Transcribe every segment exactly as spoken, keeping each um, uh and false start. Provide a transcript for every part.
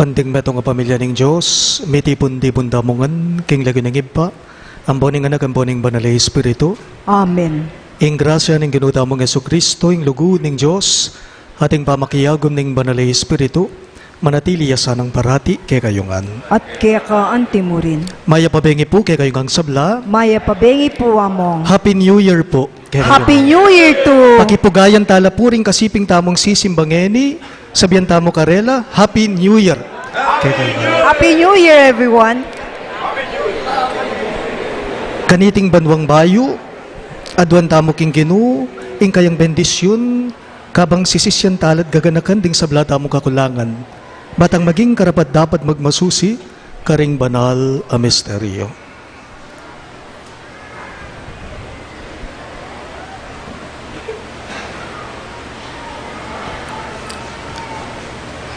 Ding metung a pamilya ning Dios, mitipun-tipun tamu ngan king lagyu ning Ibpa, ampo ning Anak, ampo ning Banal a Espiritu. Amen. Ing grasya ning Ginu tamung Jesucristo, ing lugud ning Dios, at ing pamakiagum ning Banal a Espiritu, manatili ya sanang parati kekayu ngan. At keka anti mu rin. Mayap a bengi pu kekayu ngang sabla. Mayap a bengi pu, Among. Happy New Year pu kekayu ngan. Happy New Year too. Pakipugayan tala pu ring kasiping tamung sisimba ngeni, sabian tamu karela, Happy New Year kekayu ngan. Happy New Year, everyone. Kaniting banuang bayu, aduan tamu king Ginu ing kayang bendisyun, kabang sisisyan tala't gaganakan ding sabla tamung kakulangan, ba tang maging karapat-dapat magmasusi karing banal a misteryo.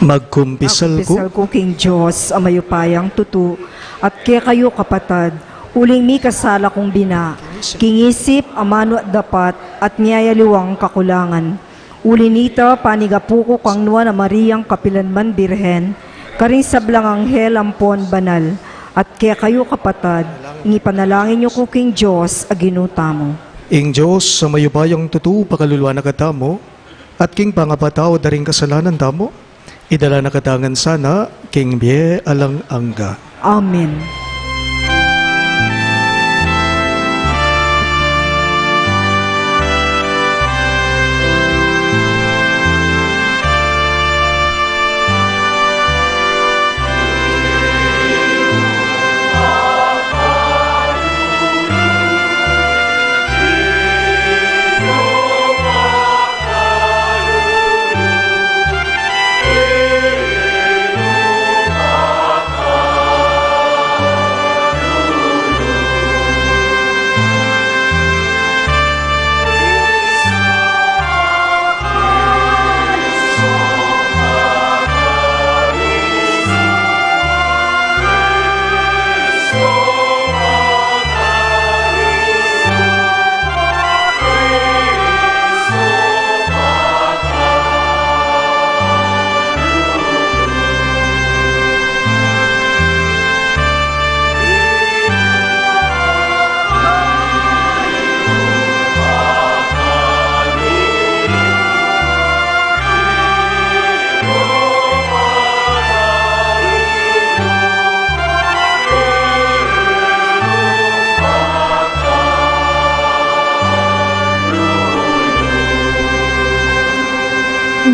Magkumpisal ku. Magkumpisal ku king Dios a mayupayang tutu, at kekayu, kapatad, uling mikasala kung bina, king isip, amanu at dapat, at miyayaliwang kakulangan. Uli nita, panigapu ku kang Nuan a Mariang kapilanman Birhen, karing sablang anghel ampon banal, at kekayu, kapatad, ing ipanalangin yu ku king Dios a Ginu tamu. Ing Dios a mayupayang tutu pakaluluan na katamu, at king pangapatawad da ring kasalanan tamu, idala na katamu ngan sana king bie alang angga. Amen.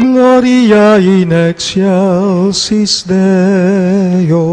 Gloria in excelsis Deo.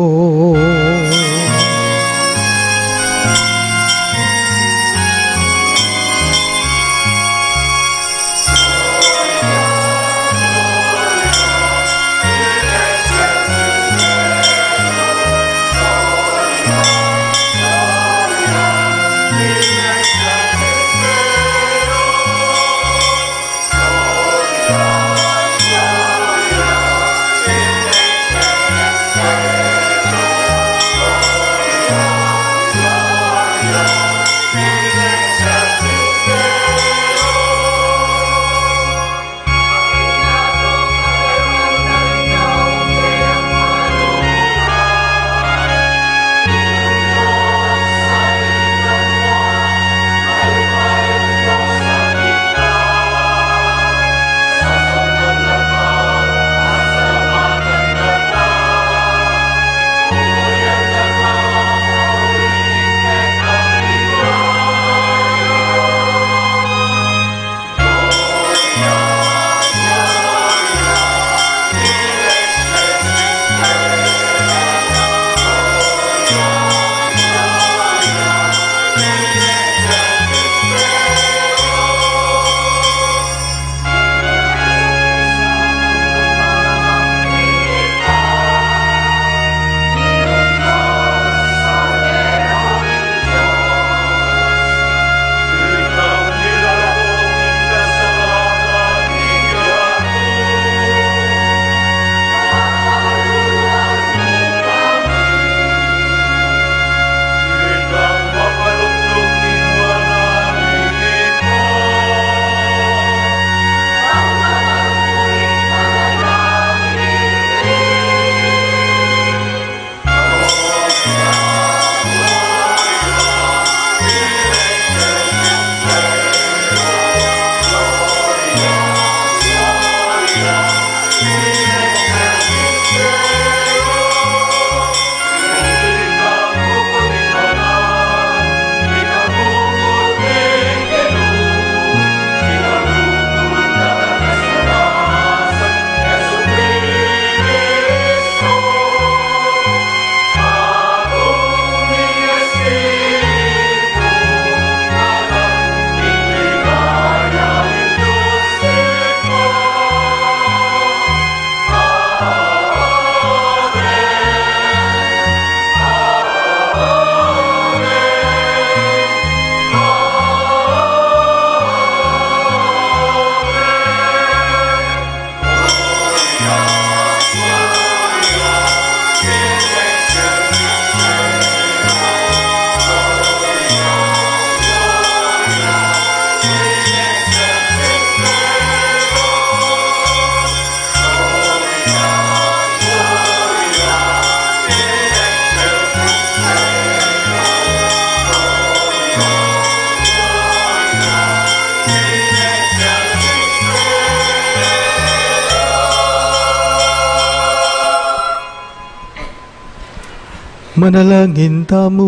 Manalangin tamu.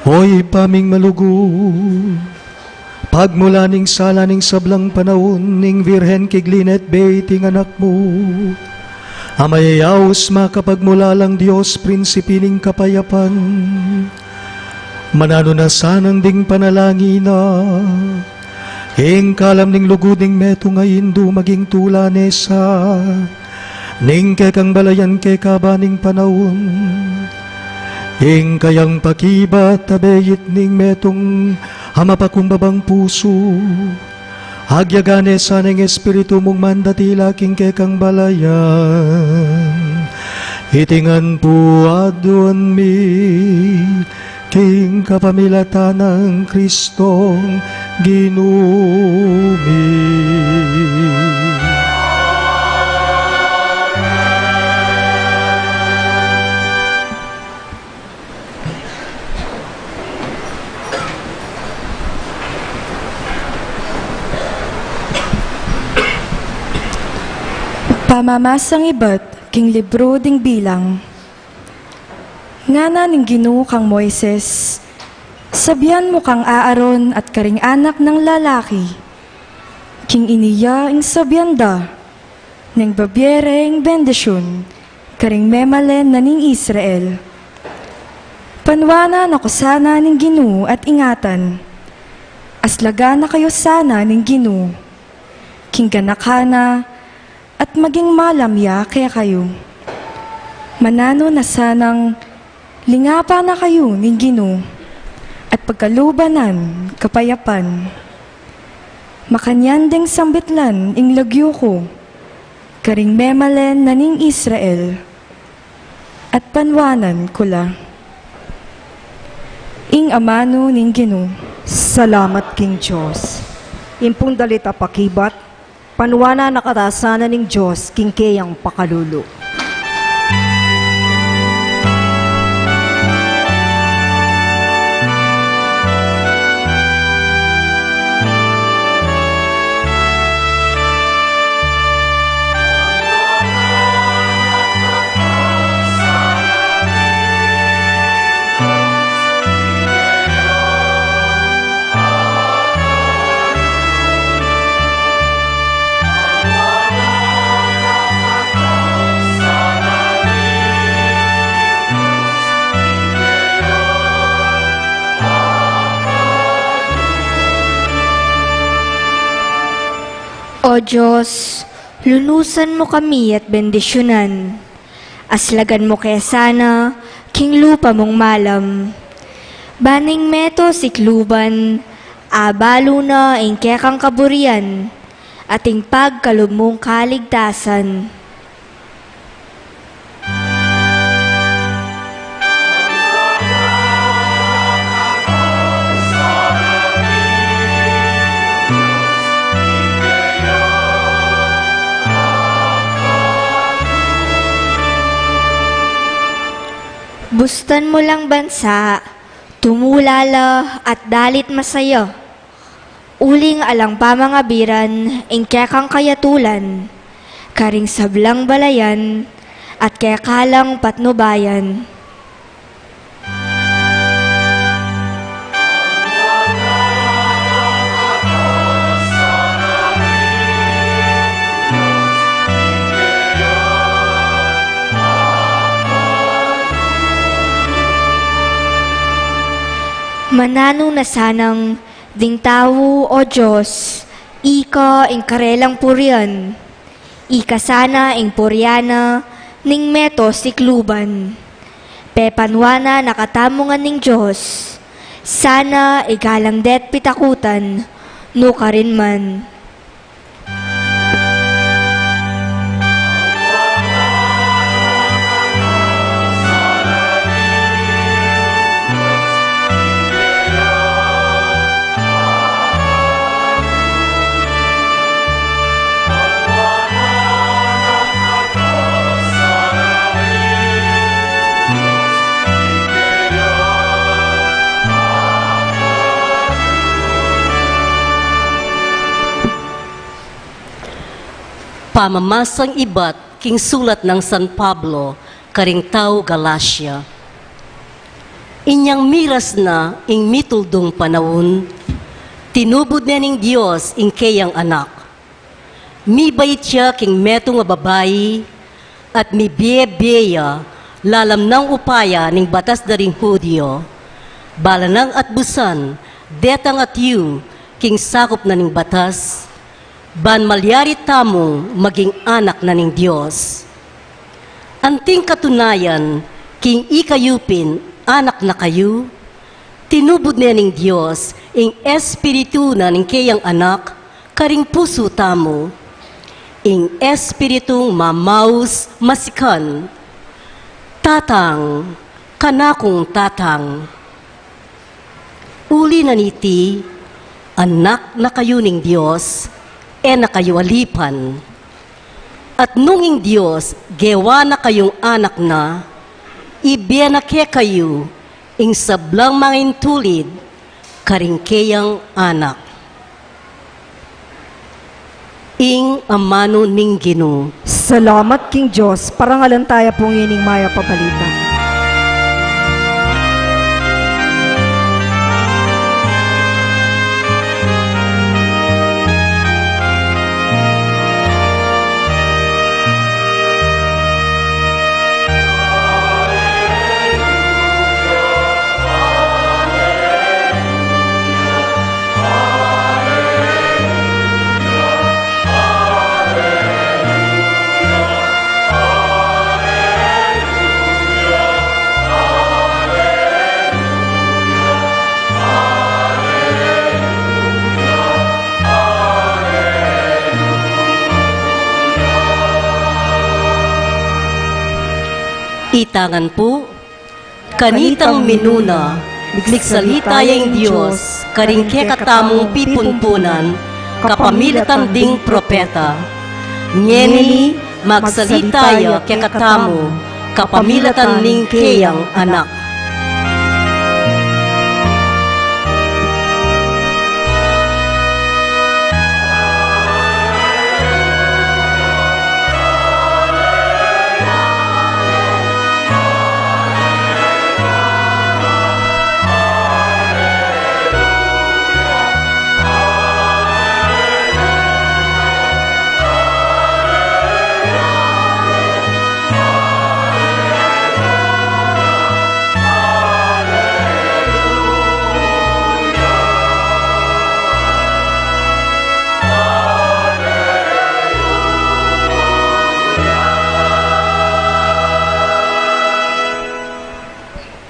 O Ibpa ming malugud, pagmula ning sala ning sablang panaun ning Virgen kig linetbe iting Anak mu, a mayayaus makapagmulalang Dios, Prinsipe ning kapayapan, mananu na sanang ding panalangin na ing kalam ning lugud ning metung a Indu maging tula ne sa ning kekang balayan kekaba ning panaun. Ing kayang pakibat a beit ning metung a mapakumbabang pusu, agyagan ne sana ing Espiritu mung mandatila king kekang balayan. Iti ngan pu aduan mi king kapamilatan nang Kristong Ginu mi. Pamamasang ibat king libru ding Bilang. Ngana ning Ginu kang Moises, sabian mu kang Aaron at karing anak nang lalaki, king ini ya ing sabian da, neng babie reng bendisyun karing memalen na ning Israel. Panuanan na ko sana ning Ginu at ingatan. Aslagan na kayu sana ning Ginu king ganaka na at maging malam ya kekayu. Mananu na sanang lingapan na kayu ning Ginu at pagkaluban nan kapayapan. Makanyan deng sambitlan ing lagyu ku karing memalen na ning Israel at panuanan ku la. Ing amanu ning Ginu. Salamat king Dios. Ing pung dalit a pakibat, panuanan na ka ta sana ning Dios king keyang pakalulu. O Dios, lunusan mu kami at bendisyunan. Aslagan mu ke sana king lupa mung malam. Ban ing meto sikluban, abalu na ing kekang kaburian, at ing pagkalub mung kaligtasan. Bustan mu lang bansa, tumula la at dalit masaya. Uling alang pamangabiran ing kekang kayatulan, karing sablang balayan at keka lang patnubayan. Mananu na sanang ding tau, O Dios, ika ing karelang purian. Ika sana ing purian na ning meto sikluban. Pepanuanan na katamu ngan ning Dios. Sana igalang de't pitakutan, nukarin man. Pamamasang ibat King sulat nang San Pablo karing tau Galacia. Inyang miras na ing mituldung panaun, tinubud ne ning Dios ing keyang Anak. Mibait ya king metung a babai, at mibie-bie ya lalam nang upaya ning batas da ring Judio, bala nang atbusan detang atiu king sakup na ning batas, ban malyari tamung maging anak na ning Dios. Anting katunayan, king ikayu pin anak na kayu, tinubud ne ning Dios ing Espiritu na ning keyang Anak karing pusu tamu, ing Espiritung mamaus masikan, "Tatang, kanakung Tatang." Uli na niti, anak na kayu ning Dios, e na kayu alipan. At nung ing Dios gewa na kayung anak na, ibie na kekayu ing sablang mangintulid karing keyang anak. Ing amanu ning Ginu. Salamat king Dios. Parangalan taya pu ngening mayap a balita. Itangan pu, kanitang minuna, migsalita ya ing Dios karing kekatamung pipumpunan kapamilatan ding propeta. Ngeni, magsalita ya kekatamu kapamilatan ning keyang Anak.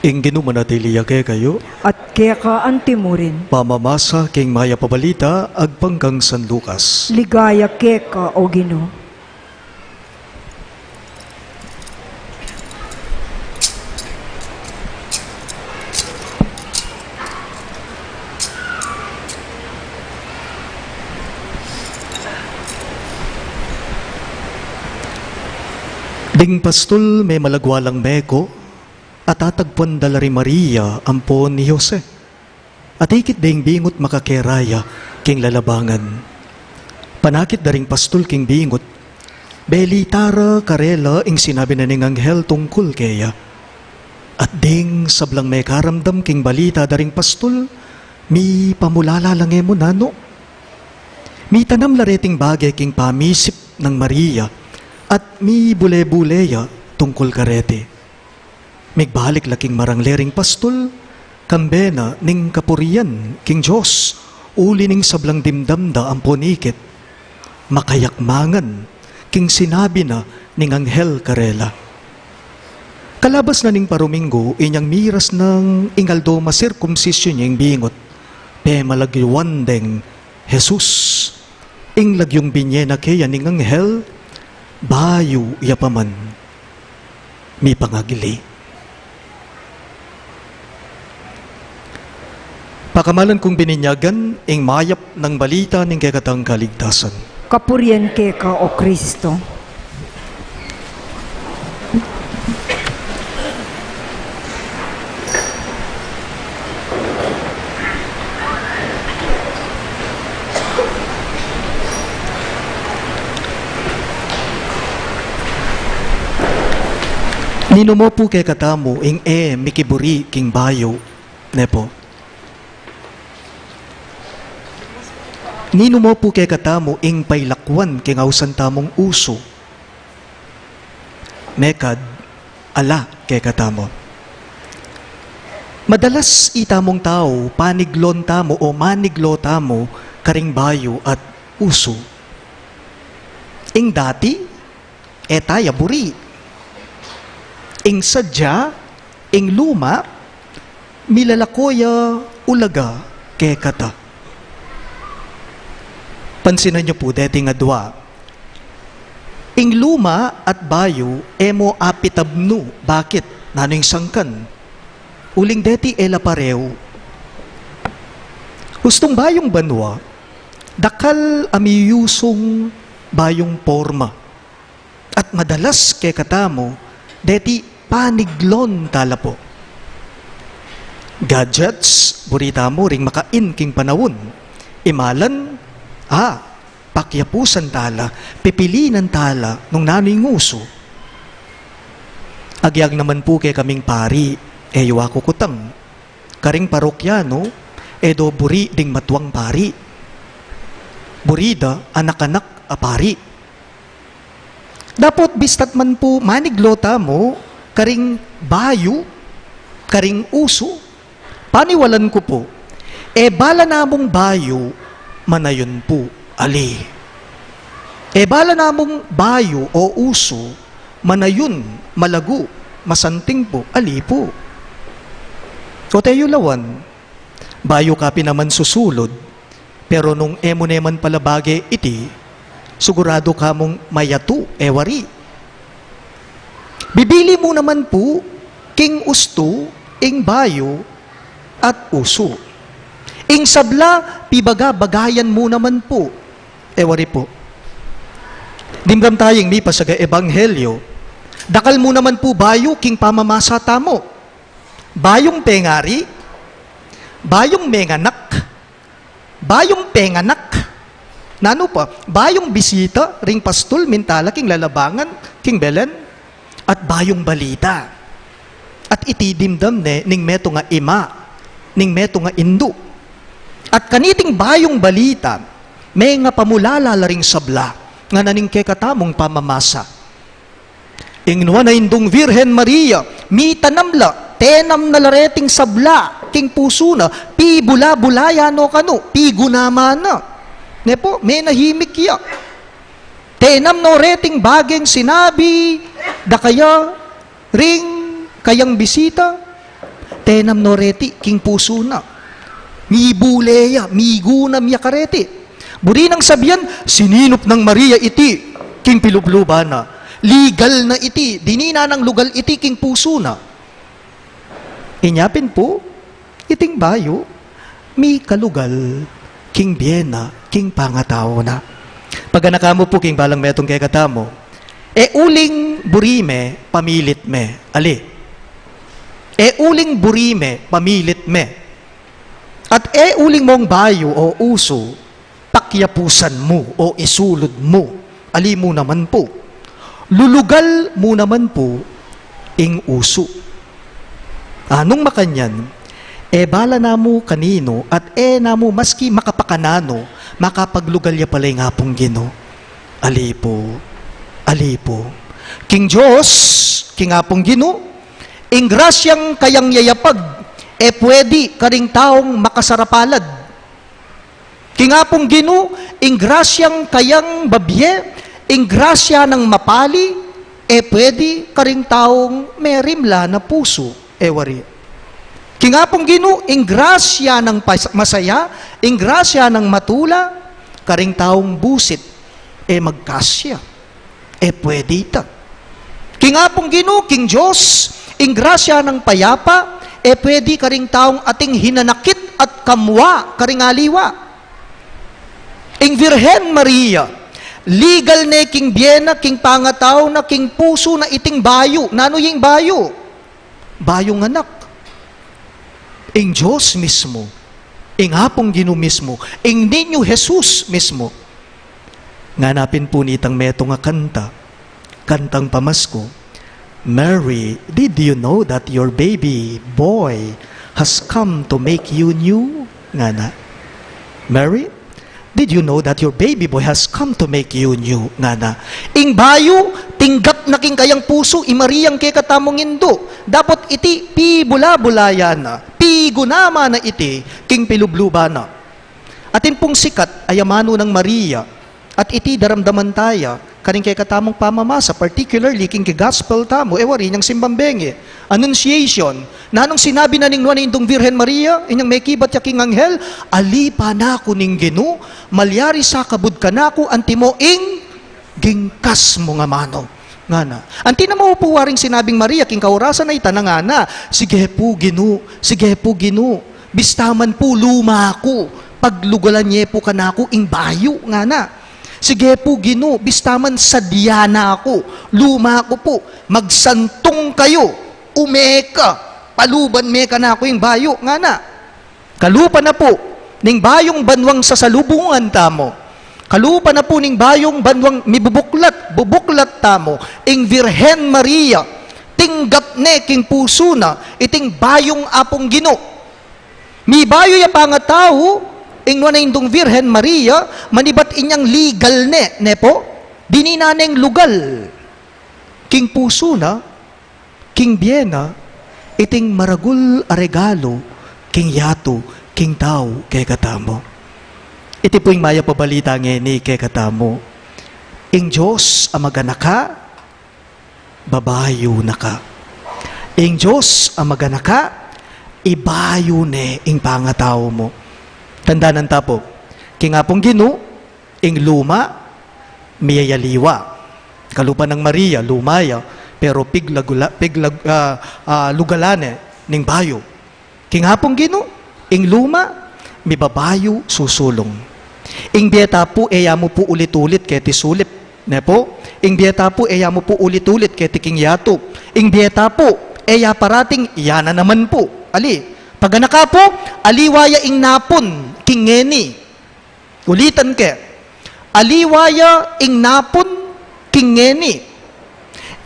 Ing Ginu manatili ya kekayu. At keka antimurin. Pamamasa king mayap a balita agpang kang San Lucas. Ligaya keka, O Ginu. Ding pastul memalagwa lang meko, at atagpuan da la ri Maria ampon i Jose. At ikit deng bingut makakera ya king lalabangan. Panakit da ring pastul king bingut, belita ra karela ing sinabi na ning anghel tungkul keya. At ding sablang mekaramdam king balita da ring pastul, mipamulala la nge mu nanu. Mitanam la reting bage king pamisip nang Maria, at mibule-bule ya tungkul kareti. Migbalik la king marangle ring pastul, kambe na ning kapurian king Dios, uli ning sablang dimdam da ampon ikit. Makayakmangan king sinabi na ning anghel karela. Kalabas na ning paruminggu, inyang miras nang ing aldo masirkumsisyun ya ing bingut, pemalagyuan deng Jesus. Ing lagyung binye na keya ning anghel, bayu ya pa man mipangagli. Pakamalan kung bininyagan, ing mayap nang balita ning kekatang kaligtasan. Kapurian keka, O Kristo. Ninu mo pu kekatamu ing e mikiburi king bayu, ne pu? Ninu mo pu kekatamu ing pailakwan king ausan tamung usu? Mekad ala kekatamu. Madalas itamung tau, paniglon tamu o maniglo tamu karing bayu at usu. Ing dati, e ta ya buri. Ing sadya, ing luma, milalako ya ulaga kekata. Pansinan yu pu deti ngan dua. Ing luma at bayu, e mo apitabnu. Bakit? Nanu ing sangkan? Uling deti e la pareu. Hustung bayung banua, dakal a miyusung bayung porma. At madalas kekatamu, deti paniglon tala pu. Gadgets, buri tamu ring makain king panaun. Imalan, a, pakyapusan tala, pipilinan tala nung nanu ing usu. Agyang naman pu kekaming pari, e yu akukutang. Karing parokyanu, e do buri ding matuang pari. Buri da, anak-anak a pari. Dapot bista't man pu maniglo tamu karing bayu, karing usu, paniwalan ku pu, e bala namung bayu manayun pu, ali. E bala namung bayu o usu manayun, malagu, masanting pu, ali pu. O't e yu lawan, bayu ka pin naman susulud, pero nung e mu ne man pala bage iti, siguradu ka mung mayatu, e wari. Bibili mu naman pu king ustu ing bayu at usu. Ing sabla, pibaga-bagayan mu naman pu, e wari pu. Dimdam tayung mipasaga ebanghelyo, dakal mu naman pu bayu king pamamasa tamu. Bayung pengari, bayung menganak, bayung penganak, nanu pa, bayung bisita ring pastul mintala king lalabangan, king Belen, at bayung balita. At iti dimdam ne ning metung a ima, ning metung a indu. At kaniting bayung balita, mengapamulala la ring sabla, ngana ning kekatamung pamamasa. Ing nuan a indung Virgen Maria, mitanam la, tenam na la reting sabla king pusu na, pibula-bula ya no kanu, pigunaman na. Ne pu, menahimik ya. Tenam no reting bageng sinabi da kaya ring kayang bisita, tenam no reti king pusu na. Mibule ya, migunam ya kareti. Buri nang sabian, sininup nang Maria iti king pilubluban na. Ligal na iti, dininan nang lugal iti king pusu na. Inya pin pu, iting bayu, mikalugal king bie na, king pangatau na. Paganaka mu pu king balang metung kekatamu, e uling buri me, pamilit me, ali. E uling buri me, pamilit me. At e uling mong bayu o usu, pakyapusan mu o isulud mu, ali mu naman pu. Lulugal mu naman pu ing usu. Anung makanyan, e bala namu kaninu at e namu maski makapakananu, makapaglugal ya pala ing Apung Ginu. Ali pu, ali pu. King Dios, king Apung Ginu, ing grasyang kayang yayapag, e pwedi karing taung makasarapalad. King Apung Ginu, ing grasyang kayang babie, ing grasya nang mapali, e pwedi karing taung merimla na pusu, e wari. King Apung Ginu, ing grasya nang pas-, masaya, ing grasya nang matula, karing taung busit, e magkasya. E pwedi ita. King Apung Ginu, king Dios, ing grasya nang payapa, e pwedi karing taung ating hinanakit at kamua karing aliwa. Ing Virgen Maria, ligal ne king bie na, king pangatau na, king pusu na iting bayu. Nanu ya ing bayu? Bayung anak. Ing Dios mismu, ing Apung Ginu mismu, ing Niñu Jesus mismu. Ngana pin pu nitang metung a kanta, kantang pamasku, "Mary, did you know that your baby boy has come to make you new?" ngana. "Mary, did you know that your baby boy has come to make you new?" ngana. Ing bayu, tinggap na king kayang pusu i Mariang kekatamung indu. Dapot iti pibula-bulayan na, pigunaman na iti king pilubluban na. Atin pung sikat a amanu nang Maria, at iti daramdaman taya karing kekatamung pamamasa, particularly king gospel tamu, e wari inyang simbang bengi, Annunciation. Nanung sinabi na ning nuan a indung Virgen Maria, inyang mekibat ya king anghel? "Ali pa naku ning Ginu, malyari sa kabud kanaku antimo ing gingkas mu ngan amanu," ngana. Anti na mu pu waring sinabing Maria king kaurasan a ita na ngana, "Sige pu, Ginu, sige pu, Ginu, bista man pu luma ku, paglugalan ye pu kanaku ing bayu," ngana. "Sige pu, Ginu, bista man sadya na ku, luma ku pu, magsantung kayu, ume ka, paluban me kanaku ing bayu," ngana. Kalupa na pu ning bayung banuang sasalubungan tamu, kalupa na pu ning bayung banuang mibubuklat, bubuklat tamu, ing Virgen Maria, tinggap ne king pusu na iting bayung Apung Ginu. Mibayu ya pangatau ing nuan a indung Virgen Maria, manibat inyang legal ne, ne pu? Dininan neng lugal king pusu na, king bie na, iting maragul a regalu king yatu, king tau kekatamu. Iti pu ing mayap a balita ngeni kekatamu. Ing Dios a maganaka, babayu na ka. Ing Dios a maganaka, ibayu ne ing pangatau mu. Tandanan ta pu, king Apung Ginu, ing luma, miyayaliwa. Kalupa nang Maria, luma ya, pero piglagula-, piglag-, ah, ah, lugalan ne ning bayu. King Apung Ginu, ing luma, mibabayu, susulung. Ing bie ta pu, e ya mu pu ulit-ulit keti sulip, ne pu? Ing bie ta pu, e ya mu pu ulit-ulit keti king yatu. Ing bie ta pu, e ya parating, ya na naman pu. Ali, paganaka pu, aliwa ya ing napun king ngeni. Ulitan ke, aliwa ya ing napun king ngeni.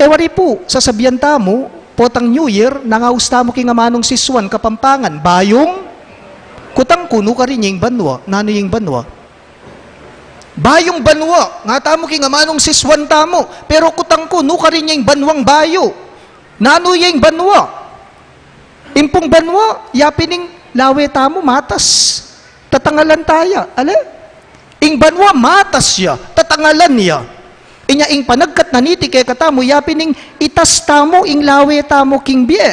E wari pu, sasabian tamu, potang New Year, nangaus tamu king amanung sisuan Kapampangan, bayung, kutang ku nu karin ya ing banua, nanu ya ing banua? Bayung banua, ngatamu king amanung sisuan tamu, pero kutang ku nu karin ya ing banuang bayu, nanu ya ing banua? Ing pung banua, ya pin ing lawe tamu matas. Tatangalan taya, ale? Ing banua matas ya, tatangalan ya. Inya ing panagkat na niti kekatamu, ya pin ing itas tamu ing lawe tamu king bie.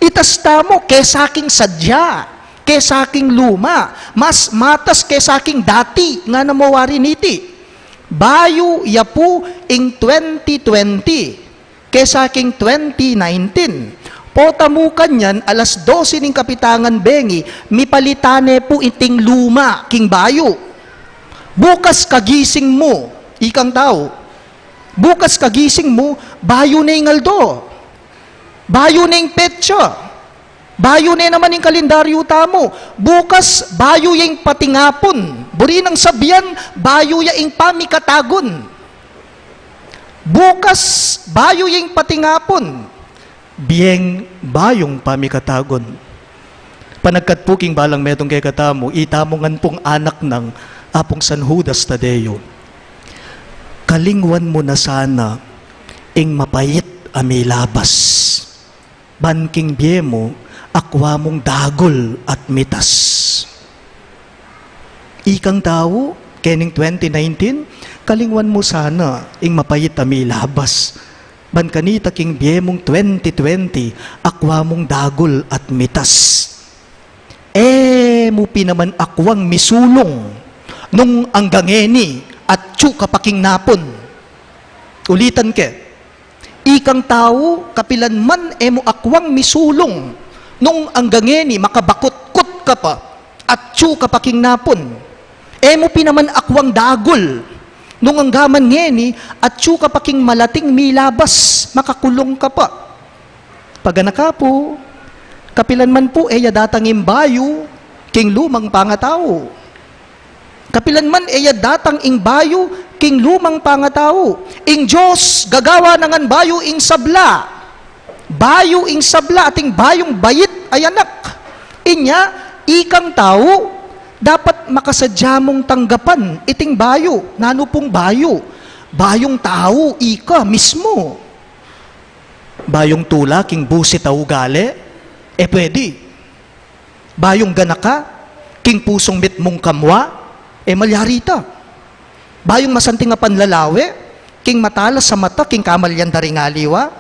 Itas tamu kesa king sadya, kesa king luma, mas matas kesa king dati, ngana mu wari niti. Bayu ya pu ing twenty twenty kesa king twenty nineteen. Pota mu kanyan alas dose ning kapitangan bengi, mipalitan ne pu iting luma king bayu. Bukas kagising mu, ikang tau, bukas kagising mu, bayu ne ing aldo, bayu ne ing petsa, bayu ne naman ing kalendaryu tamu. Bukas, bayu ya ing patingapun. Buri nang sabian, bayu ya ing pamikatagun. Bukas, bayu ya ing patingapun. Bieng bayung pamikatagun. Panagkat pu king balang metung kekatamu, itamu ngan pung anak nang Apung San Judas Tadeo. Kalingwan mu na sana ing mapait a milabas. Ban king bie mu, akwa mung dagul at mitas. Ikang tau, kening twenty nineteen, kalingwan mu sana ing mapait a milabas. Ban kanita king bie mung twenty twenty, akwa mung dagul at mitas. E mu pin naman akwang misulung nung angga ngeni atyu ka pa king napun. Ulitan ke, ikang tau, kapilan man e mu akwang misulung nung angga ngeni makabakutkut ka pa, atyu ka pa king napun. E mu pin naman akwang dagul nung angga man ngeni atyu ka pa king malating milabas, makakulung ka pa. Paganaka pu, kapilan man pu e ya datang ing bayu king lumang pangatau. Kapilan man e ya datang ing bayu king lumang pangatau. Ing Dios gagawa na ngan bayu ing sabla. Bayu ing sabla, ating bayung bait a anak. Inya, ikang tau, dapat makasadya mung tanggapan iting bayu. Nanu pung bayu? Bayung tau, ika mismu. Bayung tula king busit a ugali? E pwede. Bayung ganaka king pusung mitmung kamua? E malyari ita. Bayung masanting a panlalawe king matalas a mata king kamalyan da ring aliwa?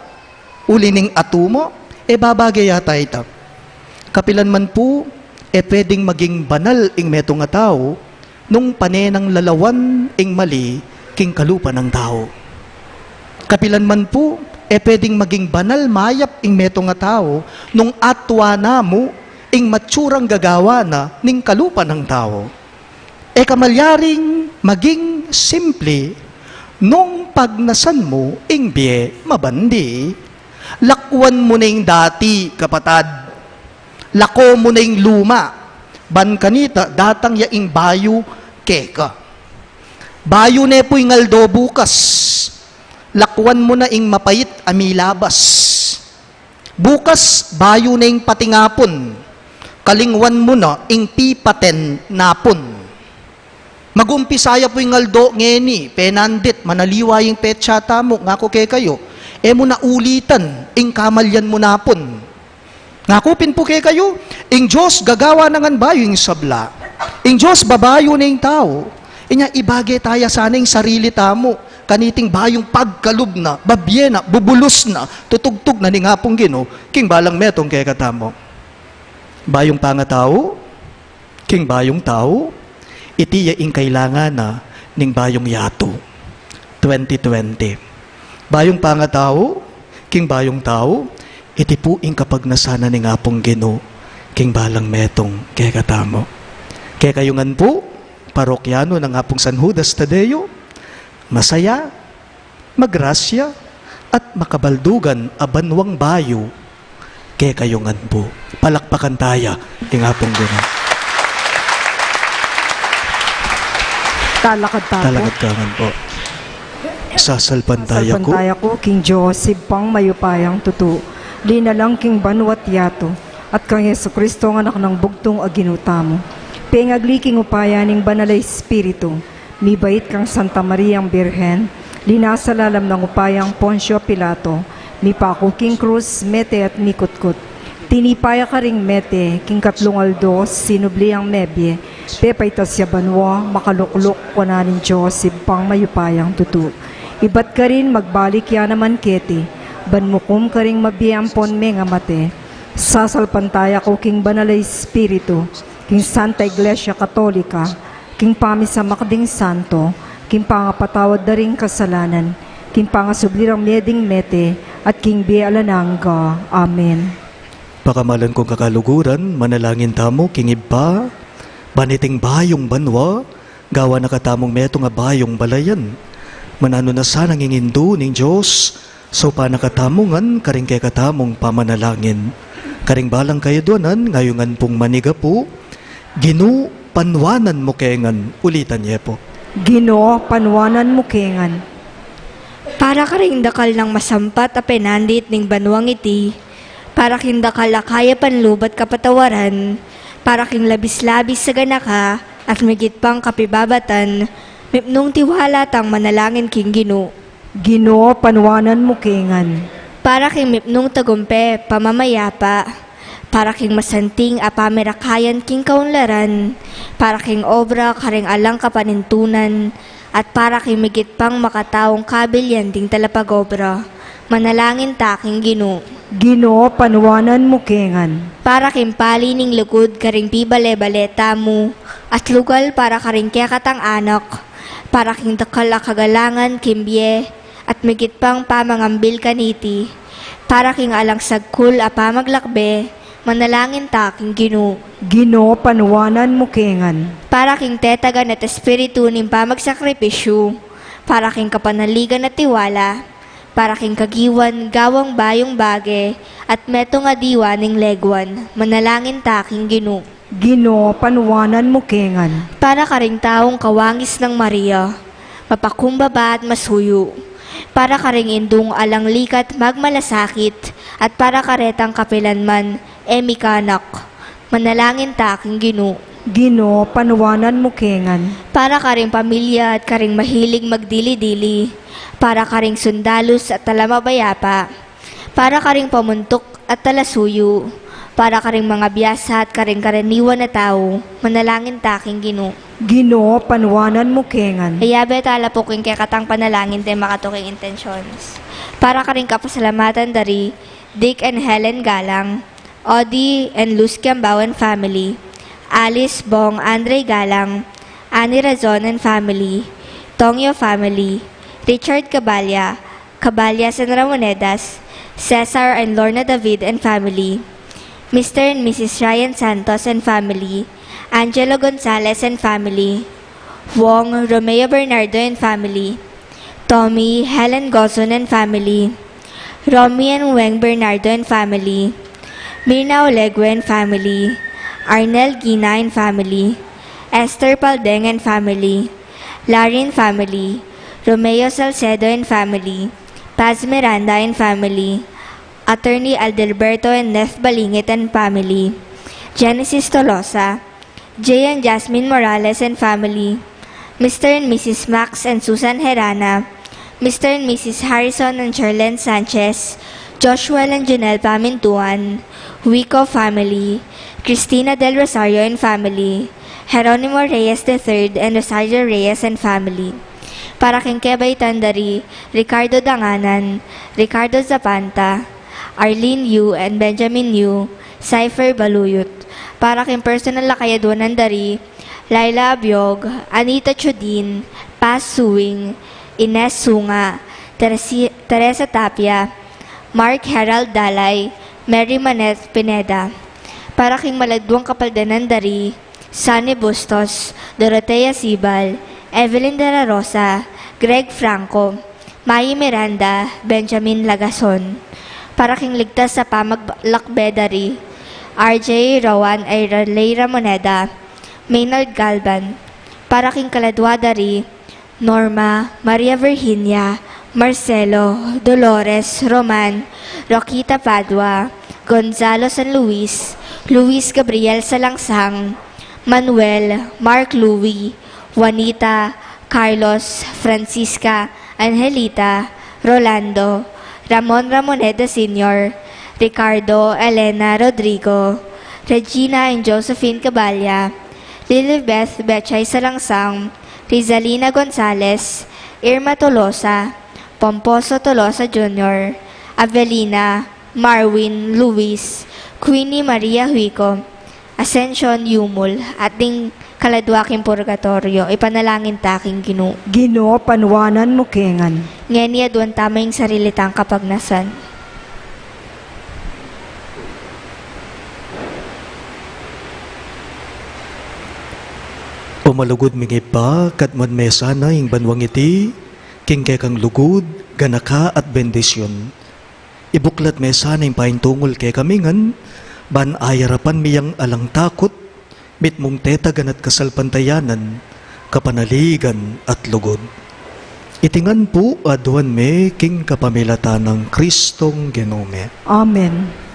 Uli ning atu mu, e babage yata ita. Kapilan man pu, e pwedeng maging banal ing metung a tau nung pane nang lalawan ing mali king kalupa nang tau. Kapilan man pu, e pwedeng maging banal, mayap ing metung a tau nung atua na mu ing matsurang gagawa na ning kalupa nang tau. E ka malyaring maging simple nung pagnasan mu ing bie mabandi. Lakwan mu na ing dati, kapatad. Lako mu na ing luma. Ban kanita, datang ya ing bayu keka. Bayu ne pu ing aldo bukas. Lakwan mu na ing mapait a milabas. Bukas, bayu ne ing pating apun. Kalingwan mu na ing pipaten napun. Mag-umpisa ya pu ing aldo ngeni, penandit, manaliwa ing petsa tamu, ngaku kekayu, e mu na ulitan ing kamalyan mu napun. Ngaku pin pu kekayu, ing Dios gagawa na ngan bayu ing sabla. Ing Dios babayu na ing tau. Inya ibage ta ya sana ing sarili tamu kaniting bayung pagkalub na, babie na, bubulus na, tutugtug na ning Apung Ginu king balang metung kekatamu. Bayung pangatau king bayung tau, iti ya ing kailangan na ning bayung yatu. Twenty twenty. Bayung pangatau king bayung tau, iti pu ing kapagnasan na ning Apung Ginu king balang metung kekatamu. Kekayu ngan pu, parokyanu nang Apung San Judas Tadeo, masaya, magrasya, at makabaldugan a banwang bayu kekayu ngan pu. Palakpakan ta ya ing Apung Ginu. Talakad ta pu. Talakad ka ngan pu. Sasalpantaya ku. Sasalpantaya ku king Dios, Ibpang mayupayang tutu, linalang king banua't yatu, at kang Jesucristo a Anak nang bugtung a Ginu tamu. Pengagli king upaya ning Banal a Espiritu, mibait kang Santa Mariang Birhen, linasa lalam nang upayang Poncio Pilato, mipaku king krus, mete at mikutkut. Tinipa ya karing mete, king katlung aldo sinubli yang mebie, pepaitas ya banua, makalukluk wanan ning Dios Ibpang mayupayang tutu. Ibat karin magbalik ya naman keti, ban mukum karing mabie ampon mengamate. Sasalpantaya ku king Banal a Espiritu, king Santa Iglesia Katolika, king pamisamak ding santo, king pangapatawad da ring kasalanan, king pangasubli rang mie ding mete, at king bie alang angga. Amen. Pakamalan kung kakaluguran, manalangin tamu king Ibpa, ban iting bayung banua, gawan na katamung metung a bayung balayan. Mananu na sanang ing Indu ning Dios, saupan na katamu ngan karing kekatamung pamanalangin. Karing balang kayadwanan, ngayungan pung manigapu, Ginu, panuanan mu ke ngan. Ulitan ye pu. Ginu, panuanan mu ke ngan. Para karing dakal nang masampat a penandit ning banuang iti, para king dakal a kayapan lub at kapatawaran, para king labis-labis a ganaka, at migit pang kapibabatan, mipnung tiwala tang manalangin king Ginu. Ginu, panuanan mu ke ngan. Para king mipnung tagumpe, pamamayapa, para king masanting a pamirakayan king kaunlaran, para king obra karing alang kapanintunan, at para king migit pang makataung kabilian ding talapag-obra. Manalangin ta king Ginu. Ginu, panuanan mu ke ngan. Para king pali ning lugud karing pibale-bale tamu, at lugal para karing kekatang anak, para king dakal a kagalangan king bie, at migit pang pamangambil kaniti, para king alang sagkul a pamaglakbe, manalangin ta king Ginu. Ginu, panuanan mu ke ngan. Para king tetagan at espiritu ning pamagsakripisyu, para king kapanaligan at tiwala, para king kagiwan gawang bayung bage, at metung a diwa ning leguan, manalangin ta king Ginu. Ginu, panuanan mu kengan. Para karing taung kawangis nang Maria, mapakumbaba at masuyu. Para karing indung alang likat magmalasakit, at para karetang kapilan man e mikanak. Manalangin ta king Ginu. Ginu, panuanan mu kengan. Para karing pamilya at karing mahilig magdili-dili. Para karing sundalus at talamabayapa. Para karing pamuntuk at talasuyu, para karing mangabiasa at karing karaniwan a tau, manalangin ta king Ginu. Ginu, panuanan mu kengan. Iyabe tala pu king kekatang panalangin deng makatuking intentions. Para karing kapasalamatan dari Dick and Helen Galang, Audie and Luz Kiambao and family, Alice, Bong, Andre Galang, Annie Razon and family, Tongyo family, Richard Caballa, Caballas and Ramonedas, Cesar and Lorna David and family, Mister and Missus Ryan Santos and family, Angelo Gonzalez and family, Wong, Romeo Bernardo and family, Tommy, Helen Gozon and family, Romy and Weng Bernardo and family, Mirna Olegue and family, Arnel Gina and family, Esther Paldeng and family, Larin family, Romeo Salcedo and family, Paz Miranda and family, Attorney Adalberto and Neth Balingit and family, Genesis Tolosa, Jay and Jasmine Morales and family, Mister and Missus Max and Susan Herana, Mister and Missus Harrison and Charlene Sanchez, Joshua and Junel Pamintuan, Wico family, Cristina Del Rosario and family, Jeronimo Reyes the third and Rosario Reyes and family. Para king kebaitan dari Ricardo Danganan, Ricardo Zapanta, Arlene Yu and Benjamin Yu, Cypher Baluyut. Para king personal a kayadwanan dari Laila Abiog, Anita Chudin, Paz Suing, Ines Sunga, Teresi-, Teresa Tapia, Mark Herald Dalay, Mary Manette Pineda. Para king maladwang kapaldanan dari Sunny Bustos, Dorotea Sibal, Evelyn de la Rosa, Greg Franco, Mai Miranda, Benjamin Lagason. Para king ligtas a pamaglakbe dari R J, Rowan, Ira, Ley Ramoneda, Maynard Galban. Para king kaladwa dari Norma, Maria Virginia, Marcelo, Dolores, Roman, Roquita Padua, Gonzalo San Luis, Luis Gabriel Salangsang, Manuel, Mark Louis, Juanita, Carlos, Francisca, Angelita, Rolando, Ramon Ramoneda Senior, Ricardo, Elena, Rodrigo, Regina and Josephine Caballa, Lilibeth Bechay Salangsang, Rizalina Gonzalez, Irma Tolosa, Pomposo Tolosa Junior, Avelina, Marwin, Luis, Queenie Maria Huico, Ascension Yumul, at ding kaladwa king purgatoryo, ipanalangin ta king Ginu. Ginu, panuanan mu kengan. Ngeni aduan tamu ing sarili tang kapagnasan. O malugud ming Ibpa, kadmuan me sana ing banuang iti king kekang lugud, ganaka at bendisyun. Ibuklat me sana ing paintungul kekami ngan, ban ayarapan mi yang alang takut, mitmung tetagan at kasalpantayanan, kapanaligan at lugud. Iti ngan pu aduan mi king kapamilatan nang Kristong Ginu mi. Amen.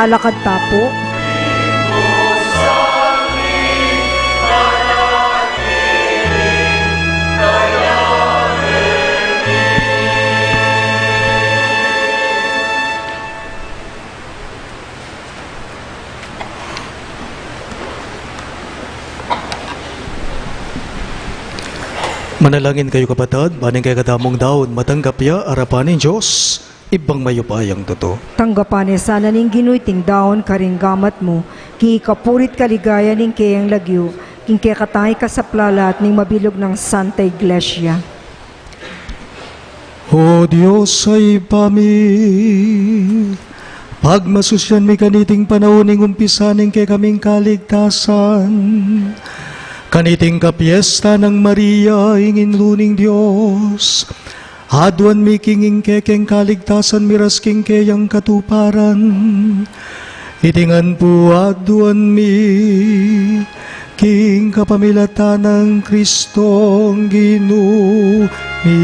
Alakad ta pu. Manalangin kayu, kapatad, ban ing kekatamung daun matanggap ya arapan ning Dios, Ibpang mayupayang tutu. Tanggapan na sana ning Ginu iting daun karing gamat mu, king ikapuri't kaligayan ning keyang lagyu, king kekatang ikasaplalat ning mabilug nang Santa Iglesia. O Dios a Ibpa mi, pagmasusyan mi kaniting panaun ning umpisa ning kekaming kaligtasan, kaniting kapiesta nang Maria, ing Indu ning Dios, aduan mi king ing kekeng kaligtasan miras king keyang katuparan. Iti ngan pu aduan mi king kapamilatan nang Kristong Ginu mi.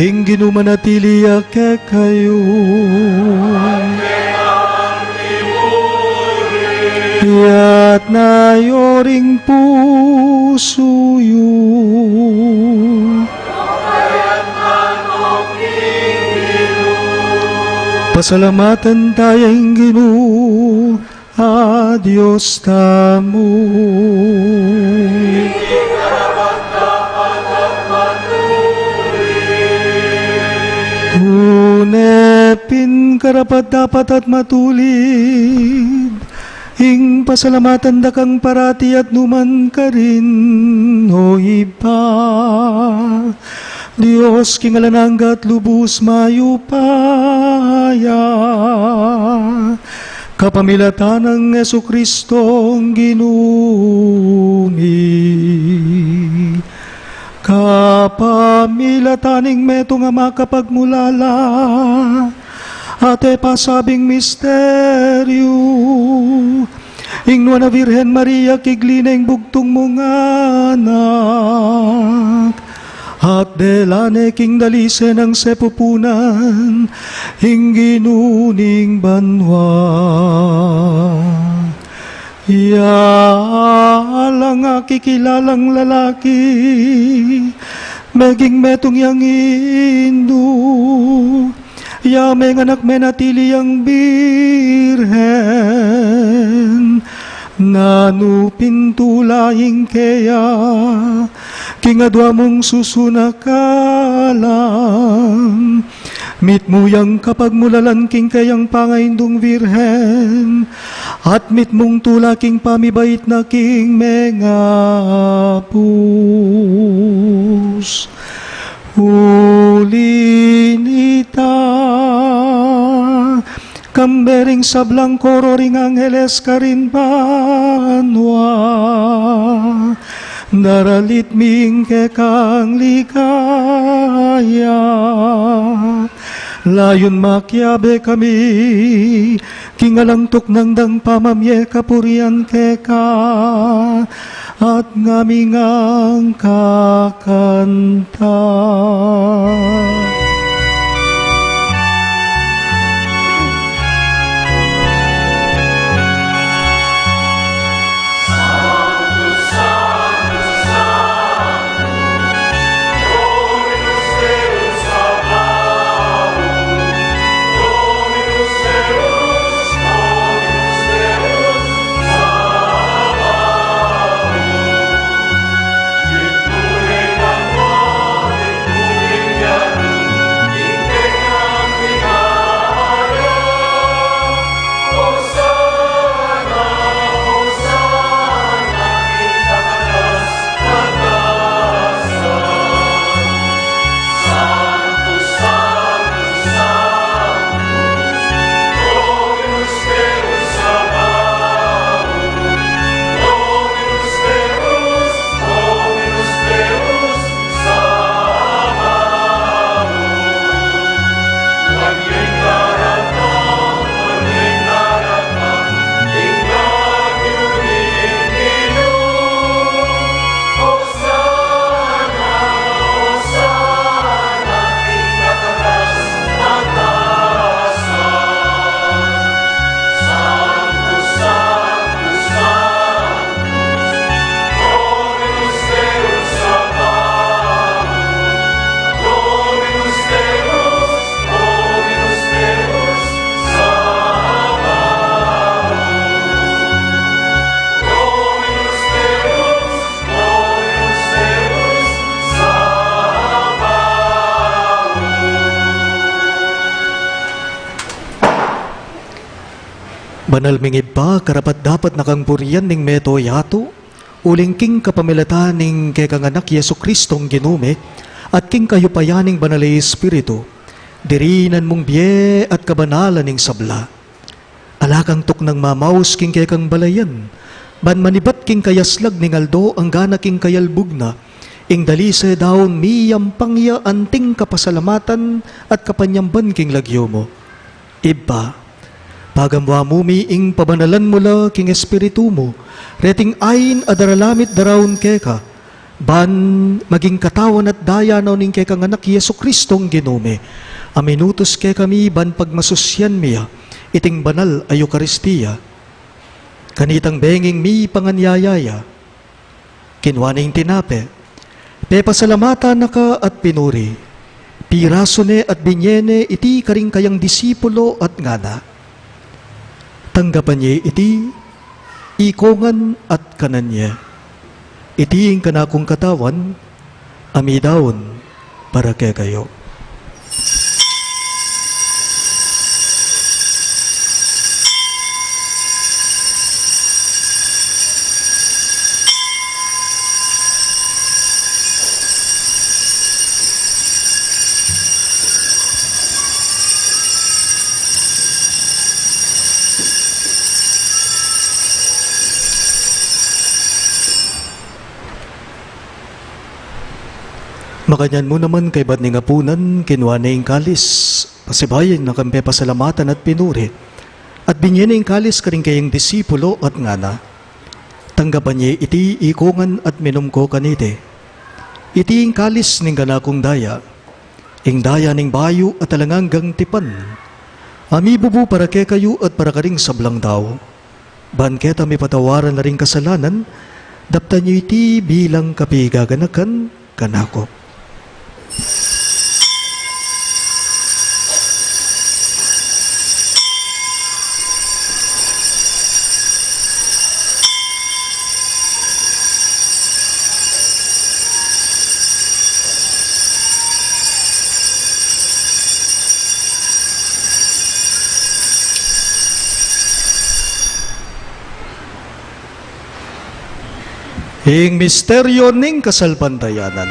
Ing Ginu manatili ya kekayu. Iyatas yu ring pusu yu. Pasalamatan taya ing Ginu a Dios tamu. Tune pin karapat-dapat at matulid ing pasalamatan da kang parati at nu man karin, O Ibpa, Dios king alang angga at lubus mayupaya, kapamilatan nang Jesucristong Ginu mi. Kapamilatan ning metung a makapagmulala at e pasabing misteryu, ing Nuan a Virgen Maria, kigli ne ing bugtung mung anak, at dela ne king dalise nang sepupunan ing Ginu ning banua. Ya alang a kikilalang lalaki, meging metung yang indu, ya menganak menatili yang birhen, nanu pin tula ing keya king adua mung susun a kalam. Mitmu yang kapagmulalan king keyang pangaindung birhen, at mitmung tula king pamibait na king mengabus. Uli nita, kambe ring sablang koro ring angeles karin banua, daralit mi ing kekang ligaya. Layun makiabe kami king alang tuknang dang pamamie kapurian keka, at ngami ngang kakanta. Banal ming Ibpa, karapat-dapat na kang purian ning mabilug a yatu, uling king kapamilatan ning kekang Anak Jesucristong Ginu mi, at king kayupayan ning Banal a Espiritu, dirinan mung bie at kabanalan ning sabla. Ala kang tuknang mamaus king kekang balayan, ban manibat king kayaslag ning aldo anggana king kayalbug na, ing dalise daun miyampang ya anting kapasalamatan at kapanyamban king lagyu mu. Ibpa, pagamuan mu mi ing pabanalan mu la king Espiritu mu, reting ain a daralamit daraun keka, ban maging katawan at daya na ning kekang Anak Jesucristong Ginu mi, a minutus kekami ban pagmasusyan mi ya iting banal a Eukaristia. Kanitang benging mipanganyaya ya, kinua ne ing tinape, pepasalamatan na ka at pinuri, pirasu ne at binye ne iti karing kayang disipulo at ngana: Tanggapan ye iti, ikongan at kanan ye. Iti ing kanakung katawan, a midaun para kekayu. Makanyan mu naman kaybat ning apunan, kinua ne ing kalis, pasibayu na kang pepasalamatan at pinuri, at binye ne ing kalis karing kayang disipulo at ngana: Tanggapan ye iti, ikongan at minum ko kaniti. Iti ing kalis ning kanakung daya, ing daya ning bayu at alang anggang tipan, a mibubu para kekayu at para karing sablang tau, ban keta mipatawaran la ring kasalanan. Daptan yu iti bilang kapigaganakan kanaku. Ing misteryo ning kasalpantayanan.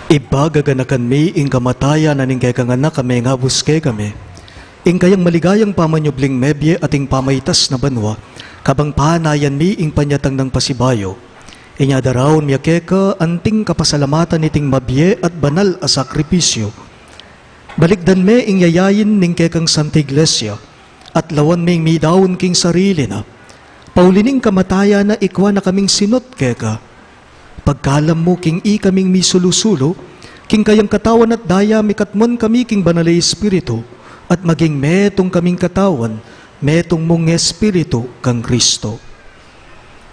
Ibpa, gaganakan mi ing kamatayan na ning kekang Anak a mengabus kekami, ing kayang maligayang pamanyubling mebie at ing pamaitas na banua, kabang panayan mi ing panyatang nang pasibayu. Inya daraun mi ya keka anting kapasalamatan iting mabie at banal a sakripisyu. Balikdan me ing yayain ning kekang Santa Iglesia, at lawan me ing midaun king sarili na. Pauli ning kamatayan na, ikua na kaming sinut keka. Pagkalam mu king ikaming misulu-sulu, king kayang katawan at daya mikatmuan kami king Banal a Espiritu, at maging metung kaming katawan, metung mung Espiritu kang Kristo.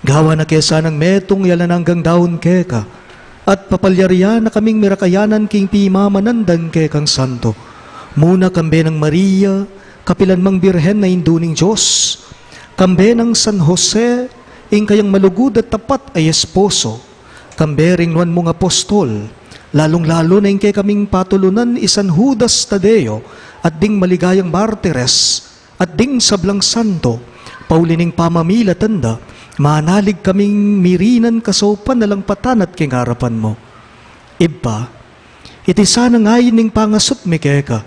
Gawan na ke sanang metung ya alang anggang daun keka, at papalyarian na kaming mirakayanan king pimamanan dang kekang santo, muna kambe nang Maria, kapilan mang Birhen a Indu ning Dios, kambe nang San Jose, ing kayang malugud at tapat a esposo, kambe ring nuan mung apostol, lalung-lalu na ing kekaming patulunan i San Judas Tadeo, at ding maligayang martires, at ding sablang santo, pauli ning pamamilatan da, manalig kaming mirinan kasaupan alang patanat king arapan mu. Ibpa, iti sana ing ain ning pangasut mi keka,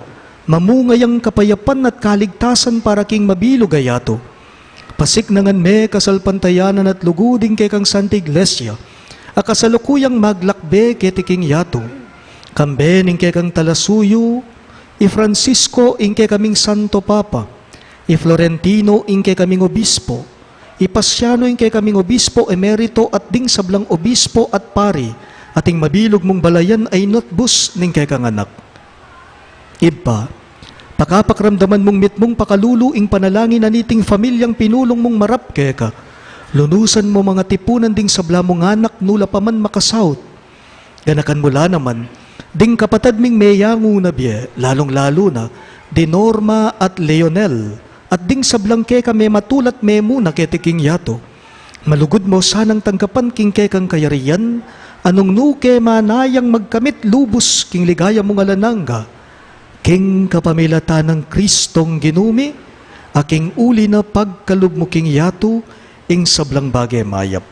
mamunga yang kapayapan at kaligtasan para king mabilug a yatu. Pasiknangan me kasalpantayanan at lugud ing kekang Santa Iglesia, a kasalukuyang maglakbe keti king yatu. Kambe ning kekang talasuyu, i Francisco ing kekaming Santo Papa, i Florentino ing kekaming Obispo, i Pasiano ing kekaming Obispo Emerito at ding sablang Obispo at Pari, at ing mabilug mung balayan a inatbus ning kekang Anak. Ibpa, pakapakiramdaman mung mitmung pakalulu ing panalangin na niting familiang pinulung mung marap keka. Lunusan mu mang atipunan ding sabla mung anak nu la pa man makasaut. Ganakan mu la naman ding kapatad ming meyangu na bie, lalung-lalu na di Norma at Leonel, at ding sablang keka mematulat memuna keti king yatu. Malugud mu sanang tanggapan king kekang kayarian, a nung nu ke manayang magkamit lubus king ligaya mung alang angga, king kapamilatan nang Kristong Ginu mi, a king uli na pagkalub mu king yatu ing sablang bage mayap.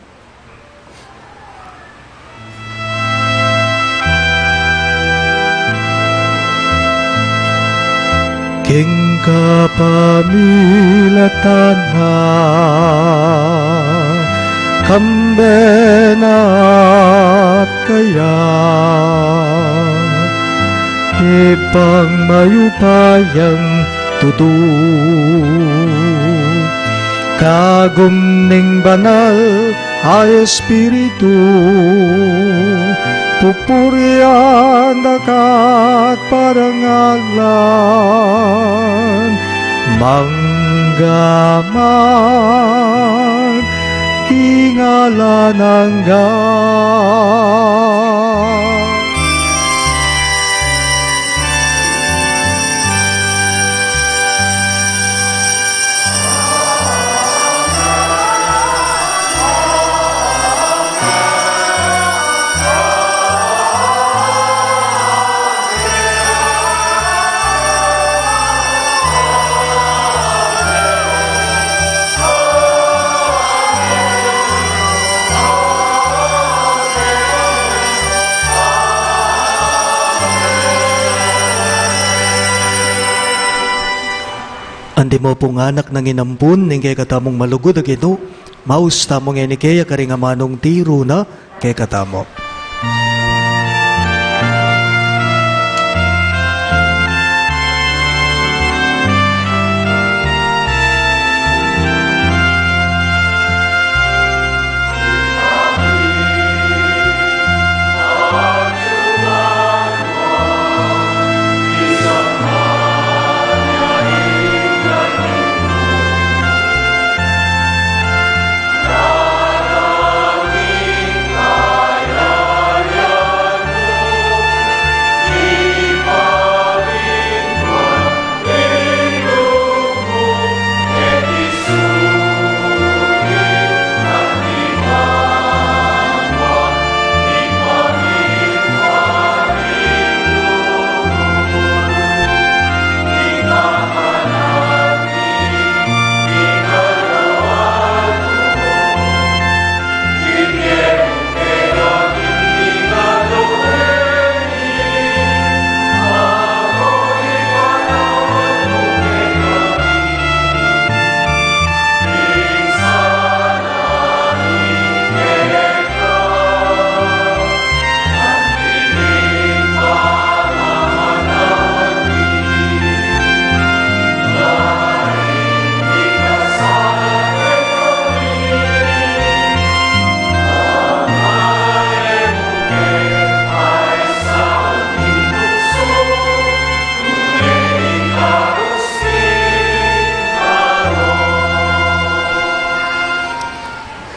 King kapamilatan na, kambe na at kaya, Ibpang mayupayang tutu, kagum ning banal a Espiritu, pupurian da ka at parangalan, mangga man king alang angga. Antimo pung anak nang inampun ning kekatamung malugud a Ginu, maus tamu ngeni keya karing amanung tiru na kekatamu.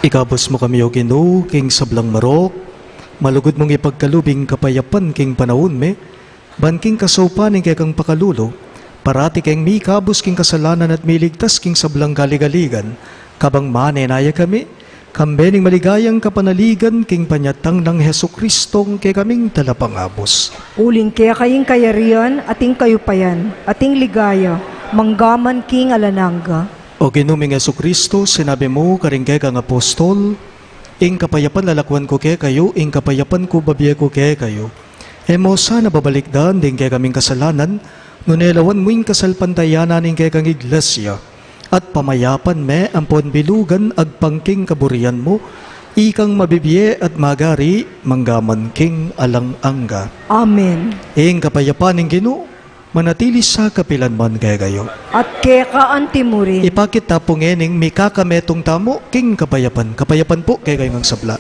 Ikabus mu kami, O Ginu, king sablang marok, malugud mung ipagkalub ing kapayapan king panaun mi, ban king kasaupan ning kekang pakalulu, parati keng mikabus king kasalanan at miligtas king sablang galigaligan, kabang manenaya kami, kambe ning maligayang kapanaligan king panyatang nang Jesucristong kekaming Talapangabus. Uling keka ing kayarian, at ing kayupayan, at ing ligaya, manggaman king alang angga. O Ginu ming Jesucristo, sinabi mu karing kekang apostol, ing kapayapan lalakwan ku kekayu, ing kapayapan ku babie ku kekayu. E mu sana babalikdan ding kekaming kasalanan, nune lawan mu ing kasalpantayanan ning kekang Iglesia, at pamayapan me ampon bilugan agpang king kaburian mu, ikang mabibie at magari manggaman king alang angga. Amen. Ing kapayapan ning Ginu manatili sa kapilan man kekayu. At keka antimurin. Ipakit ta pu ngening mikakametung tamu king kapayapan. Kapayapan pu kekayu ngang sabla.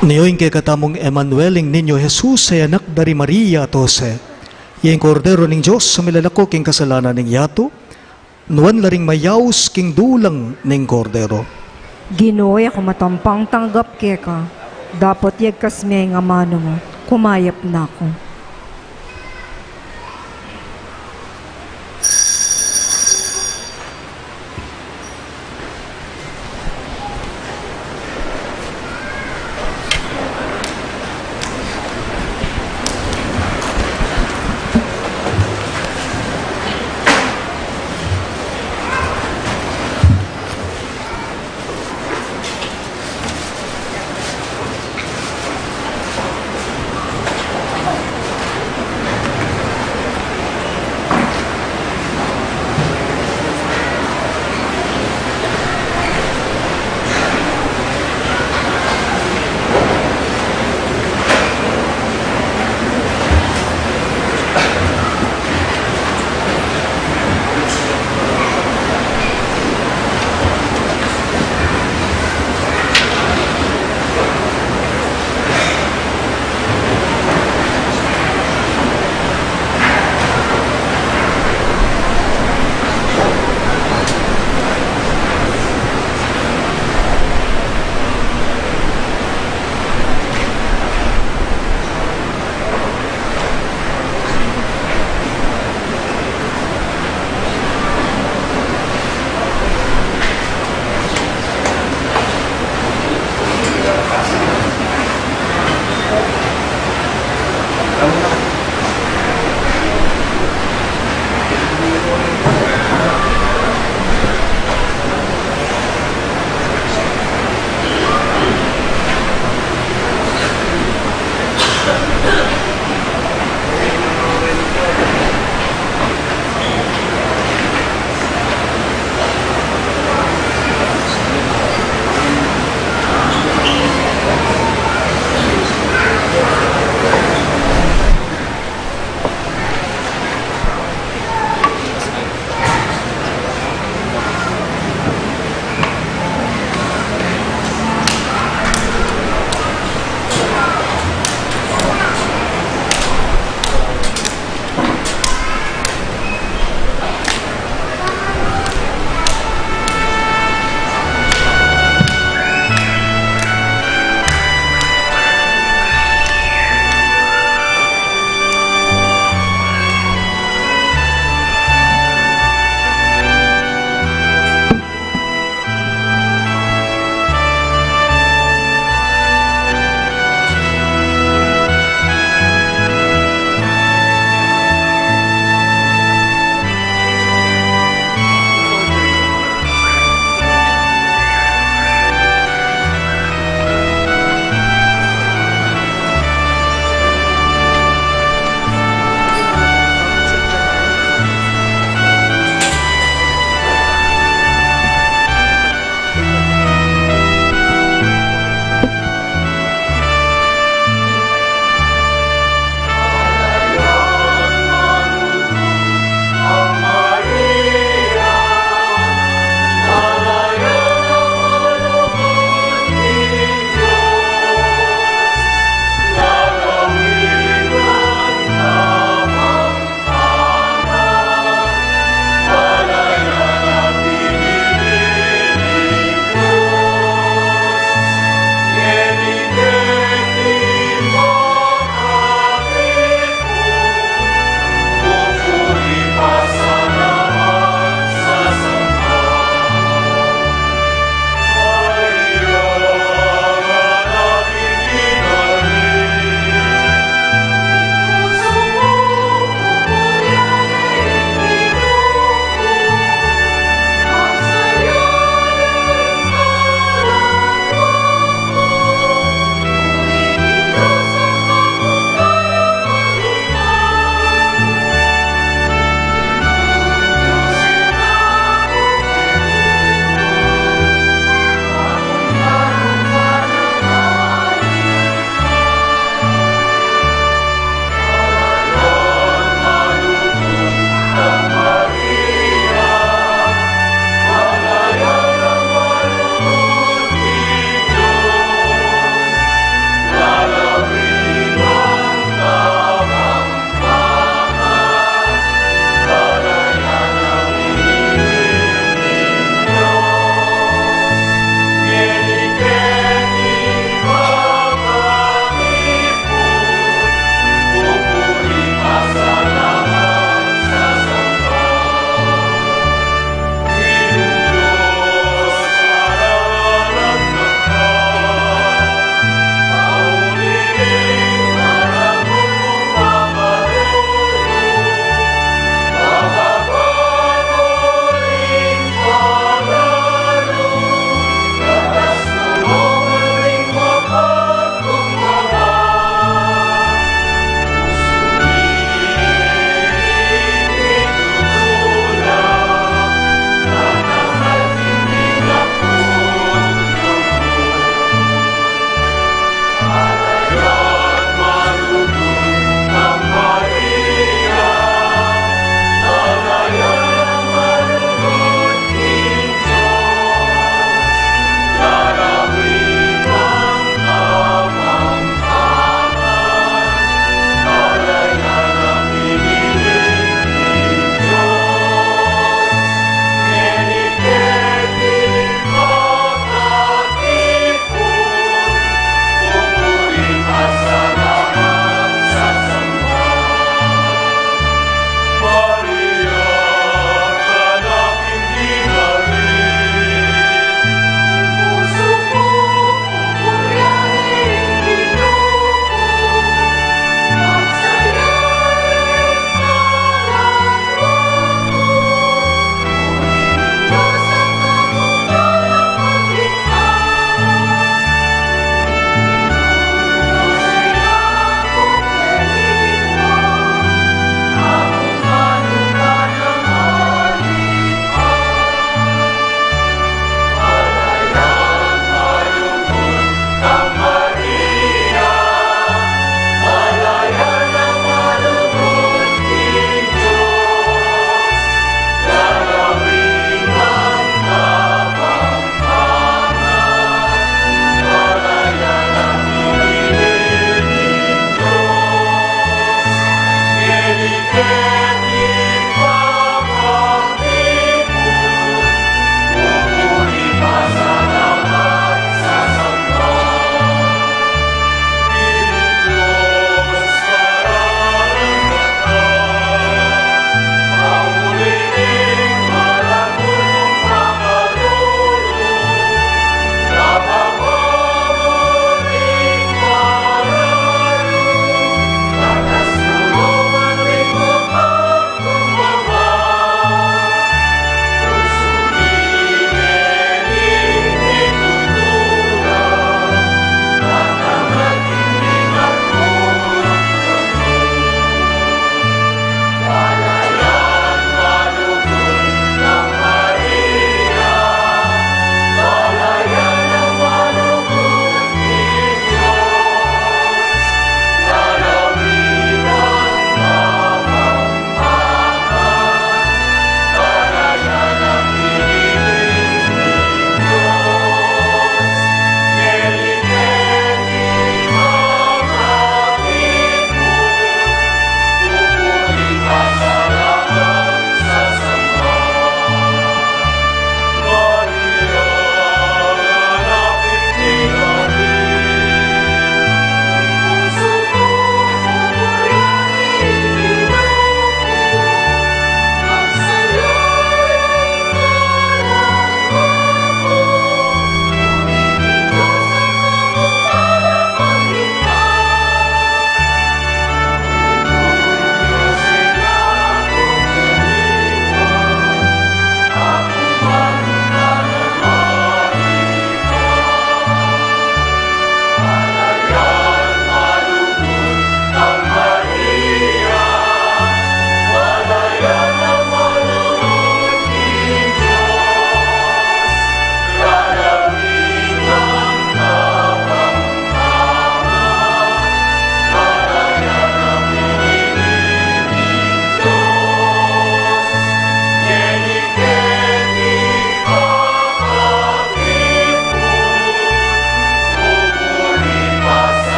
Nio ing kekatamung Emmanuel, ing Niño Jesus a anak da ri Maria at Jose. Iya ing Kordero ning Dios a milalako king kasalanan ning yatu. Nuan la ring mayaus king dulang ning Kordero. Ginu, e ku matampang tanggap keka, dapot yagkas me ing amanu mu, kumayap na ku.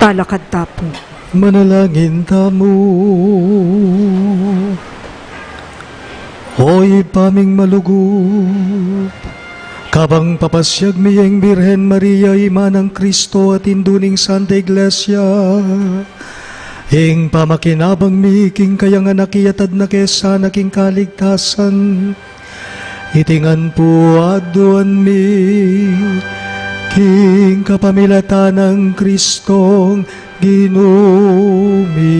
Talakad ta pu. Manalangin tamu. O Ibpa ming malugud, kabang papasiag mi ing Birhen Maria, Ima nang Kristo at Indu ning Santa Iglesia, ing pamakinabang mi king kayang anak iyatad na ke sana king kaligtasan, iti ngan pu aduan mi king kapamilatan nang Kristong Ginu mi.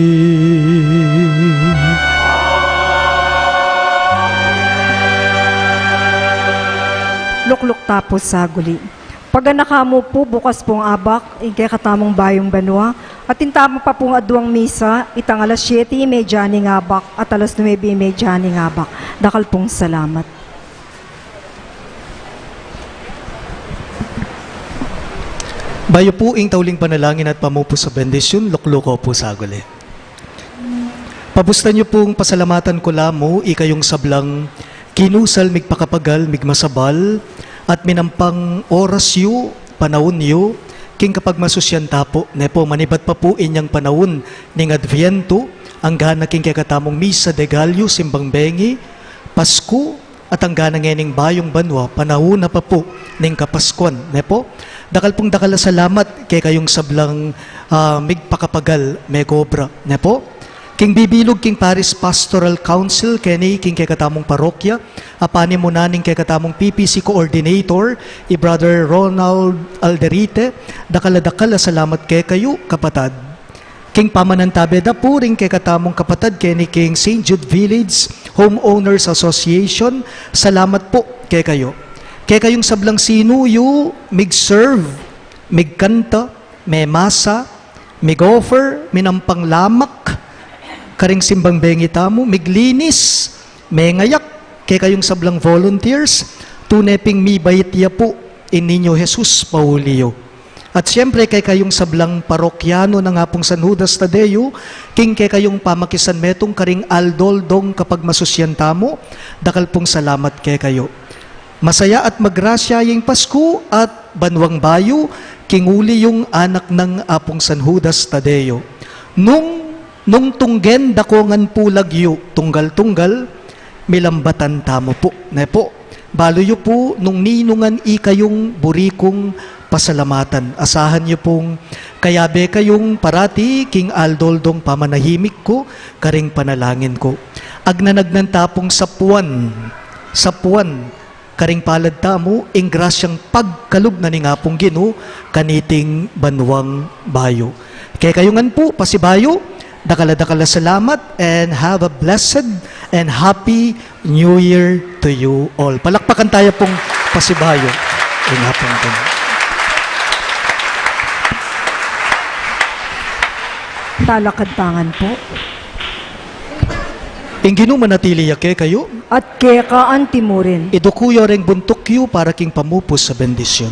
Lukluk ta pu saguli. Paganaka mu pu, bukas pung abak ing kekatamung bayung banua, at ing tama pa pung aduang misa, itang alas siyete y media ning abak at alas nuebe y media ning abak. Dakal pung salamat. Bayu pu ing tauling panalangin at pamupus a bendisyun, lukluko pu saguli. Pabustan yu pung pasalamatan ku la mu ikayung sablang kinusal migpakapagal, migmasabal, at minampang oras yu, panaun yu, king kapagmasusyan ta pu, ne pu, manibat pa pu inyang panaun ning Adviento, anggana king kekatamung Misa de Gallo, Simbang Bengi, Pasku, at anggana ngening bayung banua, panaun na pa pu ning Kapaskuan, ne pu. Dakal pung dakal a salamat kekayung sablang, ah, migpakapagal, megobra, ne pu. King bibilug king Parish Pastoral Council, keni king kekatamung parokya, a panimunan ning kekatamung P P C Coordinator, i Brother Ronald Alderite, dakal a dakal a salamat kekayu, kapatad. King pamanantabe da pu ring kekatamung kapatad keni king Saint Jude Village Homeowners Association, salamat pu kekayu. Kekayung sablang sinuyu, mig-serve, migkanta, memasa, mig-offer, minampang lamak karing simbang bengi tamu, miglinis, mengayak, kekayung sablang volunteers, tune ping mibait ya pu ing Niño Jesus pauli yu. At siyempre, kekayung sablang parokyano nang Apung San Judas Tadeo, king kekayung pamakisan metung karing aldo-aldong kapagmasusyan tamu, dakal pung salamat kekayu. Masaya at magrasya ing Pasku at banuang bayu, king uli yung anak nang Apung San Judas Tadeo. Nung, nung tunggen da ko ngan pu lagyu tunggal-tunggal, milambatan tamu pu, ne pu. Balu yu pu nung ninu ngan ikayung buri kung pasalamatan. Asahan yu pung kayabe kayung parati king aldo-aldong pamanahimik ku, karing panalangin ku. Agnanagnan ta pung sapuan, sapuan, karing palad tamu, ing grasyang pagkalub na ning Apung Ginu, kaniting banuang bayu. Kekayu ngan pu, pasibayu, dakal a dakal a salamat, and have a blessed and happy New Year to you all. Palakpakan taya pung pasibayu ing Apung Ginu. Talakad ta ngan pu. Ing Ginu manatili ya kekayu. At keka antimurin. Iduku yu reng buntuk yu para king pamupus a bendisyun.